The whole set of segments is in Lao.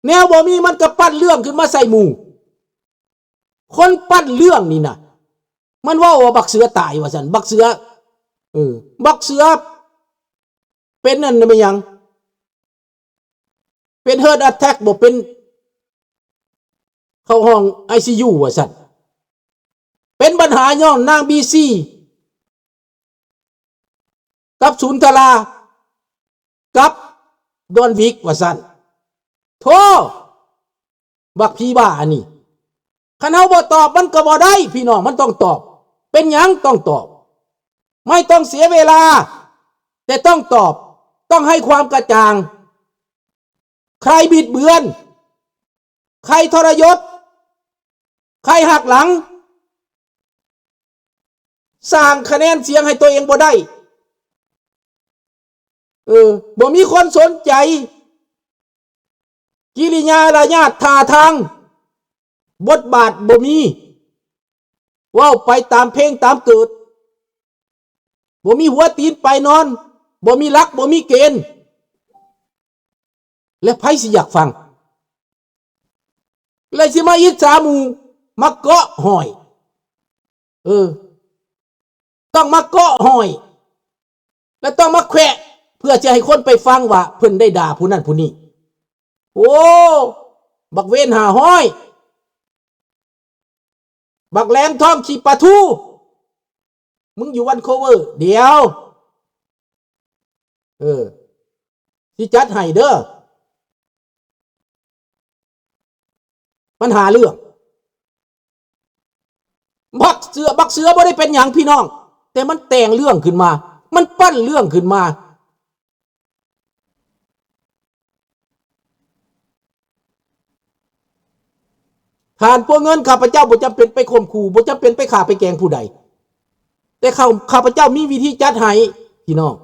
ແນວບໍ່ມີມັນກໍປັ້ນເລື່ອງຂຶ້ນມາໃສ່ໝູ່. ຄົນປັ້ນເລື່ອງນີ້ນະ ມັນເວົ້າວ່າບັກເສືອຕາຍວ່າຊັ້ນ, ບັກເສືອ ເອີ ບັກເສືອເປັນອັນນັ້ນແມ່ນຫຍັງ? ເປັນ heart attack ບໍ່ ເປັນເຂົ້າຫ້ອງ ໄອຊີຢູ ວ່າຊັ້ນ. ເປັນບັນຫາຍ້ອນນາງ ບີຊີ ກັບ ສຸນທະລາ ກັບ ດອນວິກ ວ່າຊັ້ນ. ໂທ້! ບັກຜີບ້າອັນນີ້ ຄັນເຮົາບໍ່ຕອບມັນກໍບໍ່ໄດ້ພີ່ນ້ອງ, ມັນຕ້ອງຕອບ. ເປັນຫຍັງຕ້ອງຕອບ? ໄມ່ຕ້ອງເສຍເວລາ, ແຕ່ຕ້ອງຕອບ, ຕ້ອງໃຫ້ຄວາມກະຈ່າງ. ໃຄບິດເບືອນ, ໃຄທໍລະຍົດ, ໃຄຫັກຫຼັງ, ສ້າງຄະແນນສຽງໃຫ້ຕົວເອງບໍ່ໄດ້, ເອີ ບໍ່ມີຄົນສົນໃຈ. ກິລິຍາອາລະຍາດ ທ່າທາງ ບົດບາດບໍ່ມີ, ເວົ້າໄປຕາມເພງຕາມເກີດ, ບໍ່ມີຫົວຕີນປາຍນອນ, ບໍ່ມີຫຼັກ ບໍ່ມີເກນ, ແລະ ໃຜຊິຢາກຟັງ? ແລະ ຊິມາອິດສາໝູ່ ມາເກາະຫ້ອຍ. ເອີ ຕ້ອງມາເກາະຫ້ອຍ ແລະ ຕ້ອງມາແຂວະ ເພື່ອຈະໃຫ້ຄົນໄປຟັງວ່າເພິ່ນໄດ້ດ່າຜູ້ນັ້ນຜູ້ນີ້. ໂອ້ ບັກເວນຫ້າຮ້ອຍ ບັກແຫຼມທອງຂີ້ປາທູ ມຶງຢູ່ວັນໂຄເວີ ດຽວ ເອີ ຊິຈັດໃຫ້ເດີ. ມັນຫາເລື່ອງ. ບັກເສືອ, ບັກເສືອບໍ່ໄດ້ເປັນຫຍັງພີ່ນ້ອງ, ແຕ່ມັນແຕ່ງເລື່ອງຂຶ້ນມາ, ມັນປັ້ນເລື່ອງຂຶ້ນມາ. ທ່ານພວກເງິນ ຂ້າພະເຈົ້າບໍ່ຈຳເປັນໄປຂົ່ມຂູ່, ບໍ່ຈຳເປັນໄປຂ້າໄປແກງຜູ້ໃດ. ແຕ່ຂ້າ ຂ້າພະເຈົ້າມີວິທີຈັດໃຫ້ພີ່ນ້ອງ,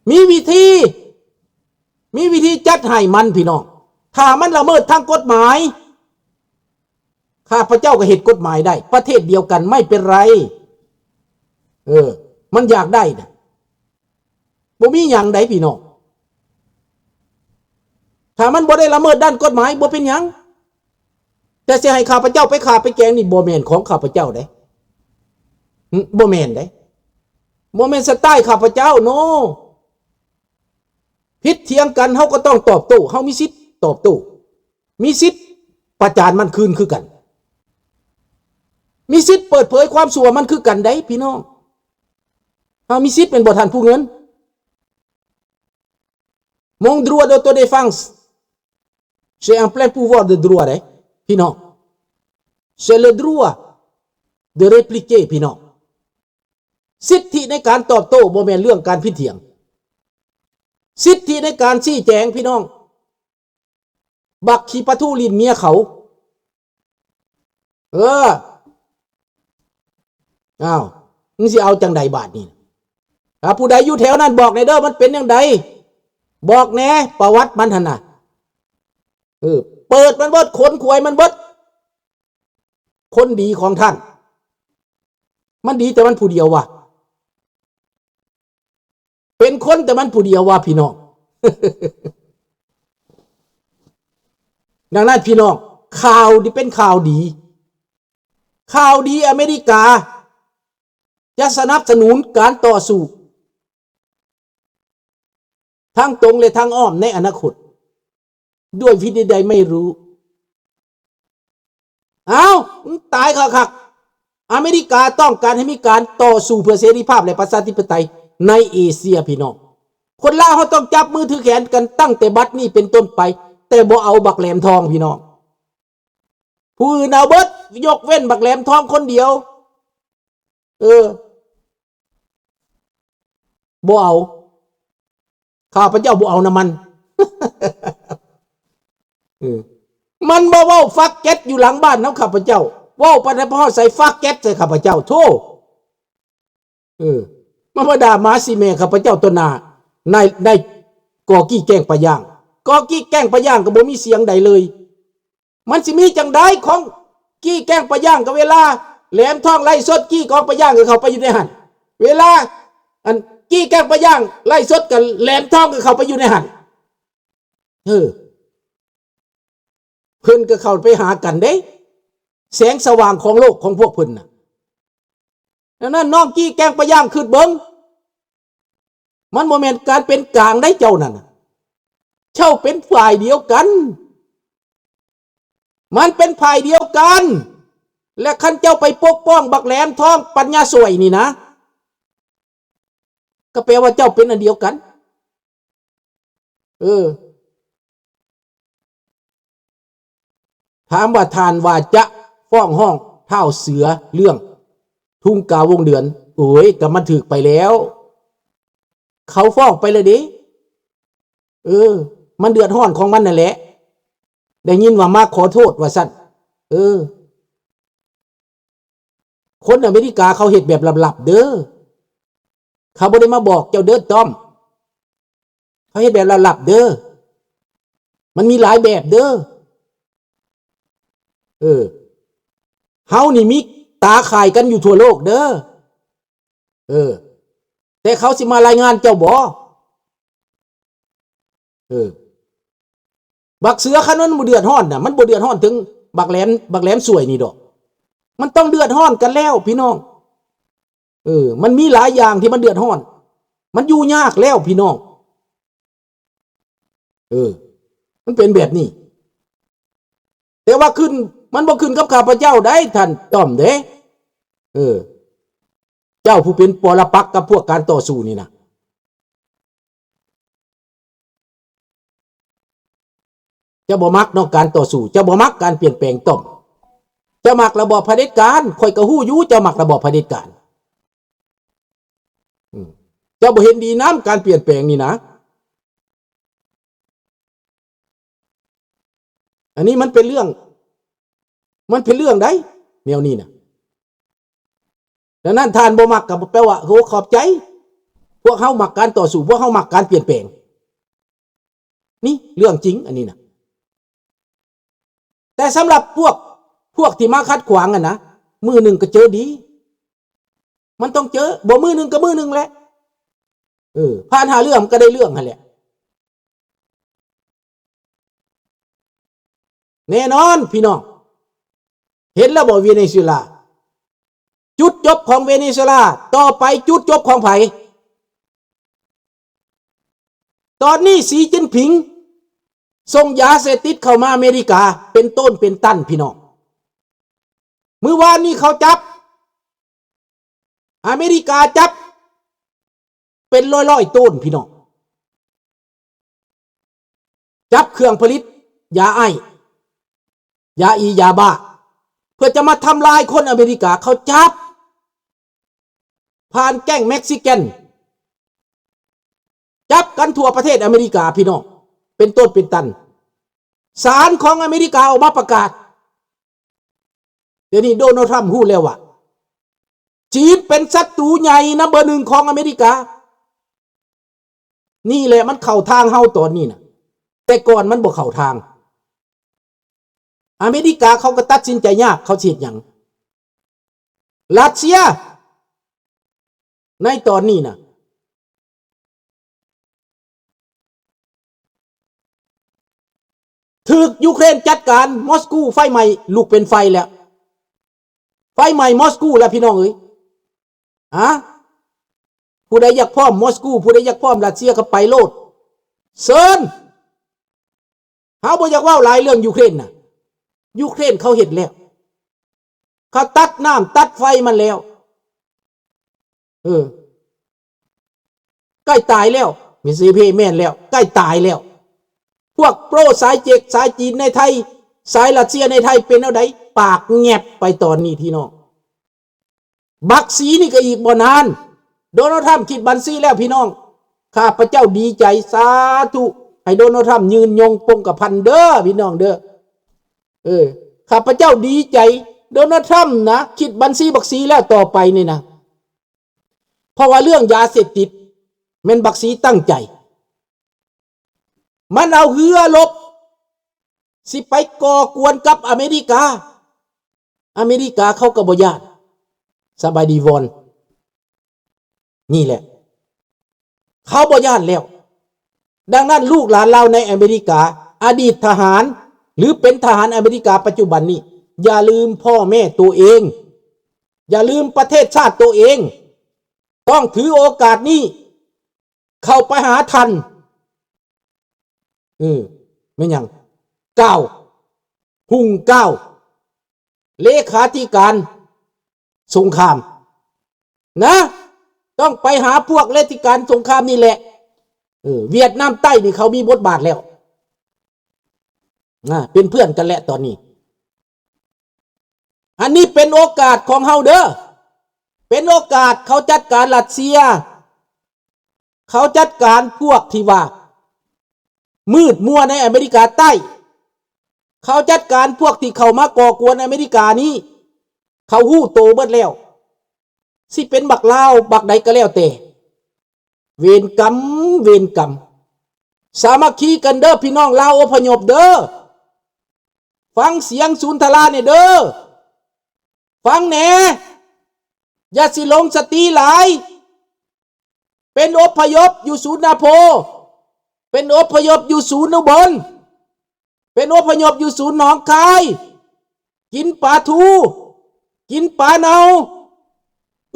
ມີວິທີ, ມີວິທີຈັດໃຫ້ມັນພີ່ນ້ອງ. ຖ້າມັນລະເມີດທາງກົດໝາຍ, ຂ້າພະເຈົ້າກໍເຮັດກົດໝາຍໄດ້, ປະເທດດຽວກັນ ໄມ່ເປັນໄຣ. ເອີ ມັນຢາກໄດ້ນະ, ບໍ່ມີຫຍັງໃດພີ່ນ້ອງ. ຖ້າມັນບໍ່ໄດ້ລະເມີດດ້ານກົດໝາຍ ບໍ່ເປັນຫຍັງ, ແຕ່ຊິໃຫ້ຂ້າພະເຈົ້າໄປຂ້າໄປແກງນີ້ ບໍ່ແມ່ນຂອງຂ້າພະເຈົ້າເດ້. ຫຶ ບໍ່ແມ່ນເດ້, ບໍ່ແມ່ນສະໄຕລ໌ຂ້າພະເຈົ້າ. ໂນ ຜິດຖຽງກັນ ເຮົາກໍຕ້ອງຕອບໂຕ້, ເຮົາມີສິດຕອບໂຕ້, ມີສິດປະຈານມັນຄືນຄືກັນ, ມີສິດເປີດເຜີຍຄວາມຊົ່ວມັນຄືກັນໄດ໋ພີ່ນ້ອງ. ເຮົາມີສິດແມ່ນບໍ່ທ່ານຜູ້ເງິນ? Mon droit d'autodéfense, c'est un plein pouvoir de droit ເດ້ພີ່ນ້ອງ, c'est le droit de répliquer ພີ່ນ້ອງ. ສິດທິໃນການຕອບໂຕ້ບໍ່ແມ່ນເລື່ອງການຜິດຖຽງ, ສິດທິໃນການຊີ້ແຈງພີ່ນ້ອງ. ບັກຂີ້ປາທູຫຼິ້ນເມຍເຂົາ. ເອີ ອ້າວ ມຶງຊິເອົາຈັ່ງໃດບາດນີ້? ຖ້າຜູ້ໃດຢູ່ແຖວນັ້ນບອກແດ່ເດີ, ມັນເປັນຈັ່ງໃດ? ບອກແດ່ ປະຫວັດມັນຫັ້ນນະ. ເອີ ເປີດມັນເບິດ, ຂົນຂວາຍມັນເບິດ. ຄົນດີຂອງທ່ານ ມັນດີແຕ່ມັນຜູ້ດຽວວະ. ເປັນຄົນແຕ່ມັນຜູ້ດຽວວ່າພີ່ນ້ອງ. ດັ່ງນັ້ນພີ່ນ້ອງ, ຂ່າວນີ້ເປັນຂ່າວດີ, ຂ່າວດີ ອາເມລິກາຈະສະໜັບສະໜູນການຕໍ່ສູ້ ທັງຕົງ ແລະ ທັງອ້ອມໃນອະນາຄົດ ດ້ວຍວິທີໃດໄມ່ຮູ້. ເອົ້າ ຕາຍຄັກໆ. ອາເມລິກາຕ້ອງການໃຫ້ມີການຕໍ່ສູ້ເພື່ອເສລີພາບ ແລະ ປະຊາທິປະໄຕໃນເອເຊຍພີ່ນ້ອງ. ຄົນລາວເຮົາຕ້ອງຈັບມືຖືແຂນກັນຕັ້ງແຕ່ບັດນີ້ເປັນຕົ້ນໄປ, ແຕ່ບໍ່ເອົາບັກແຫຼມທອງພີ່ນ້ອງ. ຜູ້ອື່ນເອົາເບິດ, ຍົກເວັ້ນບັກແຫຼມທອງຄົນດຽວ. ເອີ ບໍ່ເອົາ, ຂ້າພະເຈົ້າບໍ່ເອົານຳມັນ. ເອີ ມັນມາເວົ້າຟາກແກັດຢູ່ຫຼັງບ້ານນຳຂ້າພະເຈົ້າ, ເວົ້າປານໃດພໍໃສ່ຟາກແກັດໃສ່ຂ້າພະເຈົ້າ. ໂທ້ ເອີ ມາ ມາດ່າໝາສີແມ່ຂ້າພະເຈົ້າຕໍ່ໜ້າ ໃນ ໃນ ກໍກີ້ແກ້ງປາຍ່າງ. ກໍກີ້ແກ້ງປາຍ່າງກໍບໍ່ມີສຽງໃດເລີຍ. ມັນຊິມີຈັ່ງໃດຂອງກີ້ແກ້ງປາຍ່າງ ກັບເວລາແຫຼມທອງໄລຟ໌ສົດ ກີ້ກອງປາຍ່າງກໍເຂົ້າໄປຢູ່ໃນຫັ້ນ, ເວລາ ອັນ ກີ້ແກ້ງປາຍ່າງໄລຟ໌ສົດ ກໍແຫຼມທອງກໍເຂົ້າໄປຢູ່ໃນຫັ້ນ. ເອີ ເພິ່ນກໍເຂົ້າໄປຫາກັນເດ້ ແສງສະຫວ່າງຂອງໂລກຂອງພວກເພິ່ນນະ. ດັ່ງນັ້ນ ນ້ອງກີ້ແກ້ງປາຍ່າງ ຄຶດເບິ່ງ ມັນບໍ່ແມ່ນການເປັນກາງໃດເຈົ້ານັ້ນນະ ເຈົ້າເປັນຝ່າຍດຽວກັນ ມັນເປັນຝ່າຍດຽວກັນ ແລະ ຄັນເຈົ້າໄປປົກປ້ອງບັກແຫຼມທອງປັນຍາສວຍນີ້ນະ ກໍແປວ່າເຈົ້າເປັນອັນດຽວກັນ. ເອີ ຖາມວ່າທ່ານວ່າຈະຟ້ອງຮ້ອງທ້າວເສືອເລື່ອງທຸງກາວົງເດືອນ? ໂອ້ຍ ກໍມັນຖືກໄປແລ້ວ ເຂົາຟ້ອງໄປແລ້ວເດ້. ເອີ ມັນເດືອດຮ້ອນຂອງມັນນັ້ນແຫຼະ ໄດ້ຍິນວ່າມາຂໍໂທດວ່າຊັ້ນ. ເອີ ຄົນອາເມລິກາເຂົາເຮັດແບບລັບໆເດີ ເຂົາບໍ່ໄດ້ມາບອກເຈົ້າເດີຕ້ອມ ເຂົາເຮັດແບບລັບໆເດີ ມັນມີຫຼາຍແບບເດີ. ເອີ ເຮົານີ້ມີຕາຂ່າຍກັນຢູ່ທົ່ວໂລກເດີ. ເອີ ແຕ່ເຂົາຊິມາລາຍງານເຈົ້າບໍ່? ເອີ ບັກເສືອ ຄັນມັນບໍ່ເດືອດຮ້ອນນະ ມັນບໍ່ເດືອດຮ້ອນເຖິງບັກແຫຼມ ບັກແຫຼມສວຍນີ້ດອກ ມັນຕ້ອງເດືອດຮ້ອນກັນແລ້ວພີ່ນ້ອງ. ເອີ ມັນມີຫຼາຍຢ່າງທີ່ມັນເດືອດຮ້ອນ ມັນຢູ່ຍາກແລ້ວພີ່ນ້ອງ. ເອີ ມັນເປັນແບບນີ້ ແຕ່ວ່າຂຶ້ນ ມັນບໍ່ຂຶ້ນກັບຂ້າພະເຈົ້າໃດທ່ານຕ້ອມເດ້. ເອີ ເຈົ້າຜູ້ເປັນປໍລະປັກກັບພວກການຕໍ່ສູ້ນີ້ນະ ເຈົ້າບໍ່ມັກເນາະການຕໍ່ສູ້ ເຈົ້າບໍ່ມັກການປ່ຽນແປງຕ້ອມ ເຈົ້າມັກລະບອບຜະເດັດການ. ຂ້ອຍກໍຮູ້ຢູ່ເຈົ້າມັກລະບອບຜະເດັດການ. ອືມ ເຈົ້າບໍ່ເຫັນດີນຳການປ່ຽນແປງນີ້ນະ. ອັນນີ້ມັນເປັນເລື່ອງ ມັນເປັນເລື່ອງໃດແນວນີ້ນະ. ດັ່ງນັ້ນທ່ານບໍ່ມັກກໍແປວ່າ ໂອ້ ຂອບໃຈ ພວກເຮົາມັກການຕໍ່ສູ້ ພວກເຮົາມັກການປ່ຽນແປງ. ນີ້ເລື່ອງຈິງອັນນີ້ນະ. ແຕ່ສຳລັບພວກ ພວກທີ່ມາຂັດຂວາງຫັ້ນນະ ມື້ໜຶ່ງກໍເຈີດີ ມັນຕ້ອງເຈີ ບໍ່ມື້ໜຶ່ງກໍມື້ໜຶ່ງແຫຼະ. ເອີ ຜ່ານຫາເລື່ອງມັນກໍໄດ້ເລື່ອງຫັ້ນແຫຼະ. ແນ່ນອນພີ່ນ້ອງ ເຫັນແລ້ວບໍ່ ເວເນຊູເອລາ? ຈຸດຈົບຂອງເວເນຊູເອລາ ຕໍ່ໄປຈຸດຈົບຂອງໃຜ? ຕອນນີ້ສີຈິ້ນຜິງສົ່ງຢາເສບຕິດເຂົ້າມາອາເມລິກາເປັນໂຕນເປັນຕັນພີ່ນ້ອງ. ມື້ວານນີ້ເຂົາຈັບ ອາເມລິກາຈັບເປັນຮ້ອຍໆໂຕນພີ່ນ້ອງ. ຈັບເຄື່ອງຜະລິດຢາໄອສ໌ ຢາອີ ຢາບ້າ ເພື່ອຈະມາທຳລາຍຄົນອາເມລິກາ. ເຂົາຈັບຜ່ານແກ້ງເມັກຊິກັນ ຈັບກັນທົ່ວປະເທດອາເມລິກາພີ່ນ້ອງ ເປັນໂຕນເປັນຕັນ. ສານຂອງອາເມລິກາອອກມາປະກາດ ດຽວນີ້ໂດນັລ ທຣຳ ຮູ້ແລ້ວວ່າ ຈີນເປັນສັດຕູໃຫຍ່ນຳເບີໜຶ່ງຂອງອາເມລິກາ. ນີ້ແຫຼະມັນເຂົ້າທາງເຮົາຕອນນີ້ນະ ແຕ່ກ່ອນມັນບໍ່ເຂົ້າທາງ. ອາເມລິກາເຂົາກໍຕັດສິນໃຈຍາກ ເຂົາຊິເຮັດຫຍັງ? ຣັດເຊຍໃນຕອນນີ້ນະ ຖືກຢູເຄຣນຈັດການ. ມອສກູໄຟໄໝ້ ລຸກເປັນໄຟແລ້ວ ໄຟໄໝ້ມອສກູແລ້ວພີ່ນ້ອງເອີຍ. ຮະ ຜູ້ໃດຢາກພ້ອມມອສກູ ຜູ້ໃດຢາກພ້ອມຣັດເຊຍກໍໄປໂລດ ເຊີນ. ເຮົາບໍ່ຢາກເວົ້າຫຼາຍເລື່ອງຢູເຄຣນນະ ຢູເຄຣນເຂົາເຮັດແລ້ວ ເຂົາຕັດນ້ຳຕັດໄຟມັນແລ້ວ. ເອີ ໃກ້ຕາຍແລ້ວ ມີຊີເພແມ່ນແລ້ວ ໃກ້ຕາຍແລ້ວ. ພວກໂປຣສາຍເຈັກສາຍຈີນໃນໄທ ສາຍຣັດເຊຍໃນໄທເປັນແນວໃດ? ປາກແຫງບໄປຕອນນີ້ພີ່ນ້ອງ. ບັກສີນີ້ກໍອີກບໍ່ນານ. ໂດນັລ ທຣຳ ຄິດບັນຊີແລ້ວພີ່ນ້ອງ. ຂ້າພະເຈົ້າດີໃຈ ສາທຸ ໃຫ້ໂດນັລ ທຣຳ ຍືນຍົງປົງກະພັນເດີພີ່ນ້ອງເດີ. ເອີ ຂ້າພະເຈົ້າດີໃຈ ໂດນັລ ທຣຳ ນະ ຄິດບັນຊີບັກສີແລ້ວຕໍ່ໄປນີ້ນະ. ເພາະວ່າເລື່ອງຢາເສບຕິດແມ່ນບັກສີຕັ້ງໃຈ ມັນເອົາເຮືອລົບຊິໄປກໍ່ກວນກັບອາເມລິກາ. ອາເມລິກາເຂົາກໍບໍ່ຢ້ານ. ສະບາຍດີວອນ ນີ້ແຫຼະ ເຂົາບໍ່ຢ້ານແລ້ວ. ດັ່ງນັ້ນ ລູກຫຼານລາວໃນອາເມລິກາ ອະດີດທະຫານ ຫຼືເປັນທະຫານອາເມລິກາປັດຈຸບັນນີ້ ຢ່າລືມພໍ່ແມ່ໂຕເອງ, ຢ່າລືມປະເທດຊາດໂຕເອງ. ຕ້ອງຖືໂອກາດນີ້ເຂົ້າໄປຫາທ່ານ ເອີ ແມ່ນຫຍັງ? ກ້າວ ຮຸ່ງກ້າວ ເລຂາທິການສົງຄາມນະ, ຕ້ອງໄປຫາພວກເລຂາທິການສົງຄາມນີ້ແຫຼະ. ເອີ ຫວຽດນາມໃຕ້ນີ້ເຂົາມີບົດບາດແລ້ວນະ, ເປັນເພື່ອນກັນແລ້ວຕອນນີ້. ອັນນີ້ເປັນໂອກາດຂອງເຮົາເດີ, ເປັນໂອກາດ. ເຂົາຈັດການຣັດເຊຍ, ເຂົາຈັດການພວກທີ່ວ່າມືດມົວໃນອາເມລິກາໃຕ້, ເຂົາຈັດການພວກທີ່ເຂົ້າມາກໍ່ກວນອາເມລິການີ້, ເຂົາຮູ້ໂຕເບິດແລ້ວ. ຊິເປັນບັກລາວບັກໃດກໍແລ້ວແຕ່, ເວນກຳ ເວນກຳ. ສາມັກຄີກັນເດີ ພີ່ນ້ອງລາວອົບພະຍົບເດີ. ຟັງສຽງສູນທະລາແດ່ເດີ, ຟັງແດ່, ຢ່າຊິຫຼົງສະຕິຫຼາຍ. ເປັນອົບພະຍົບຢູ່ສູນນາໂພ, ເປັນອົບພະຍົບຢູ່ສູນອຸບົນ, ເປັນອົບພະຍົບຢູ່ສູນໜອງຄາຍ, ກິນປາທູ, ກິນປາເນົ່າ,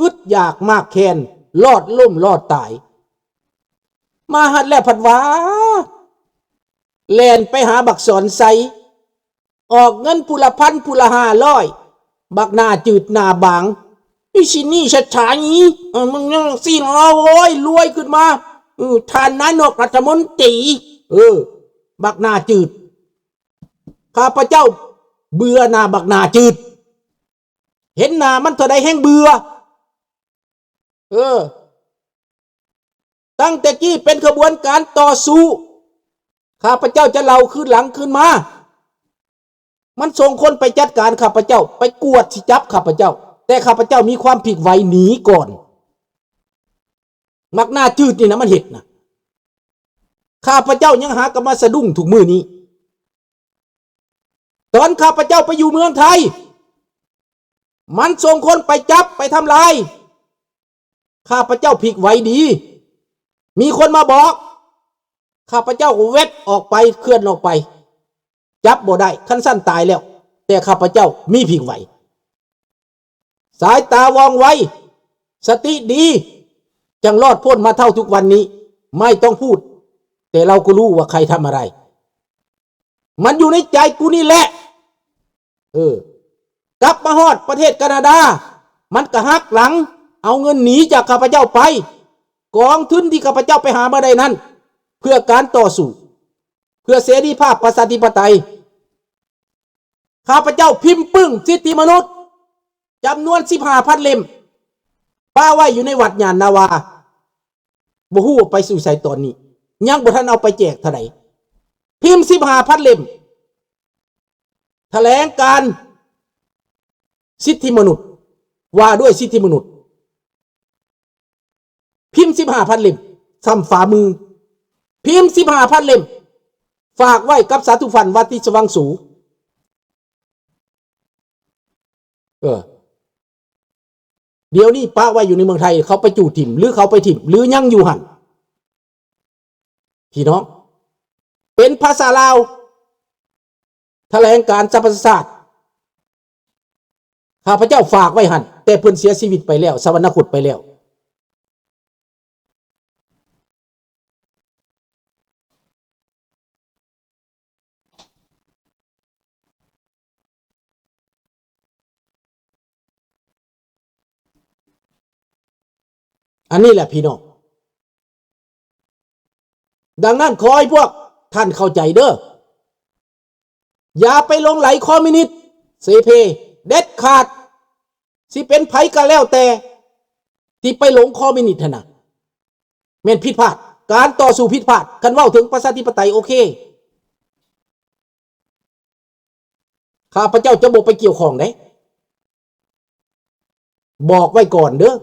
ອຶດຢາກມາກແຄ້ນ, ລອດລົ້ມລອດຕາຍ. ມາຮອດແລ້ວພັດວ່າ ແລ່ນໄປຫາບັກສອນໄຊ, ອອກເງິນຜູ້ລະພັນ ຜູ້ລະຫ້າຮ້ອຍ, ບັກໜ້າຈືດໜ້າບາງ, ອີ່ຊິນີ້ສະຖານີ, ເອີ ມຶງຈັ່ງຊີ້ລະ ໂອ້ຍ ລວຍຂຶ້ນມາ, ເອີ ທ່ານນາຍົກລັດຖະມົນຕີ, ເອີ ບັກໜ້າຈືດ. ຂ້າພະເຈົ້າເບື່ອໜ້າບັກໜ້າຈືດ, ເຫັນໜ້າມັນເທົ່າໃດແຮ່ງເບື່ອ. ເອີ ຕັ້ງແຕ່ກີ້ເປັນຂະບວນການຕໍ່ສູ້, ຂ້າພະເຈົ້າຈະເລົ່າຄືນຫຼັງຄືນມາ, ມັນສົ່ງຄົນໄປຈັດການຂ້າພະເຈົ້າ, ໄປກວດຊິຈັບຂ້າພະເຈົ້າ, ແຕ່ຂ້າພະເຈົ້າມີຄວາມພິກໄຫວໜີກ່ອນ. ບັກໜ້າຈືດນີ້ນະ ມັນເຮັດນະ, ຂ້າພະເຈົ້າຍັງຫາກັບມາສະດຸ້ງທຸກມື້ນີ້. ຕອນຂ້າພະເຈົ້າໄປຢູ່ເມືອງໄທ, ມັນສົ່ງຄົນໄປຈັບໄປທຳລາຍ, ຂ້າພະເຈົ້າພິກໄຫວດີ. ມີຄົນມາບອກ, ຂ້າພະເຈົ້າກໍແວັບອອກໄປ, ເຄື່ອນອອກໄປ, ຈັບບໍ່ໄດ້, ຄັນຊັ້ນຕາຍແລ້ວ. ແຕ່ຂ້າພະເຈົ້າມີພິກໄຫວ. ສາຍຕາວ່ອງໄວ, ສະຕິດີ, ຈັ່ງລອດພົ້ນມາເທົ່າທຸກວັນນີ້. ไม่ต้องพูด, แต่เราก็รู้ว่าใครทำอะไร. มันอยู่ในใจกูนี่แหละ. เออ กลับมาฮอดประเทศแคนาดา, มันก็หักหลังเอาเงินหนีจากข้าพเจ้าไป. กองทุนที่ข้าพเจ้าไปหามาได้นั้น เพื่อการต่อสู้ เพื่อเสรีภาพประชาธิปไตย ข้าพเจ้าพิมพ์ปึ้งสิทธิมนุษย์จำนวนสิบห้าพันเล่ม ปะไว้อยู่ในวัดยานนาวา บ่ฮู้ว่าไปสู่ไสตอนนี้ ยังบ่ทันเอาไปแจกเท่าใด พิมพ์สิบห้าพันเล่ม แถลงการสิทธิมนุษย์ ว่าด้วยสิทธิมนุษย์ พิมพ์สิบห้าพันเล่ม ส่ำฝ่ามือ พิมพ์สิบห้าพันเล่ม ฝากไว้กับสาธุฟันวัดที่สว่างสู เออ เดี๋ยวนี้ปะไว้อยู่ในเมืองไทย เขาไปจู้ถิ่ม หรือเขาไปถิ่ม หรือยังอยู่หั่น พี่น้อง เป็นภาษาลาว แถลงการสหประชาชาติ ข้าพเจ้าฝากไว้หั่น แต่เพิ่นเสียชีวิตไปแล้ว สวรรคตไปแล้ว อันนี้แหละพี่น้อง ดังนั้นขอให้พวกท่านเข้าใจเด้อ อย่าไปหลงใหลคอมมิวนิสต์ เสเพ เด็ดขาด สิเป็นไผก็แล้วแต่ ที่ไปหลงคอมมิวนิสต์หั่นน่ะ แม่นผิดพลาด การต่อสู้ผิดพลาด คันเว้าถึงประชาธิปไตย โอเค ข้าพเจ้าจะบ่ไปเกี่ยวข้องเด้ บอกไว้ก่อนเด้อ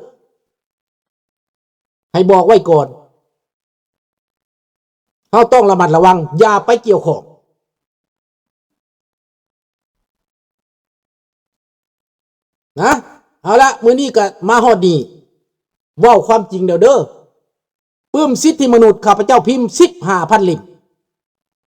ให้บอกไว้ก่อน เฮาต้องระมัดระวัง อย่าไปเกี่ยวข้อง นะ เอาละ มื้อนี้ก็มาฮอดนี้ เว้าความจริงแล้วเด้อ ปึ้มสิทธิมนุษย์ ข้าพเจ้าพิมพ์สิบห้าพันเล่ม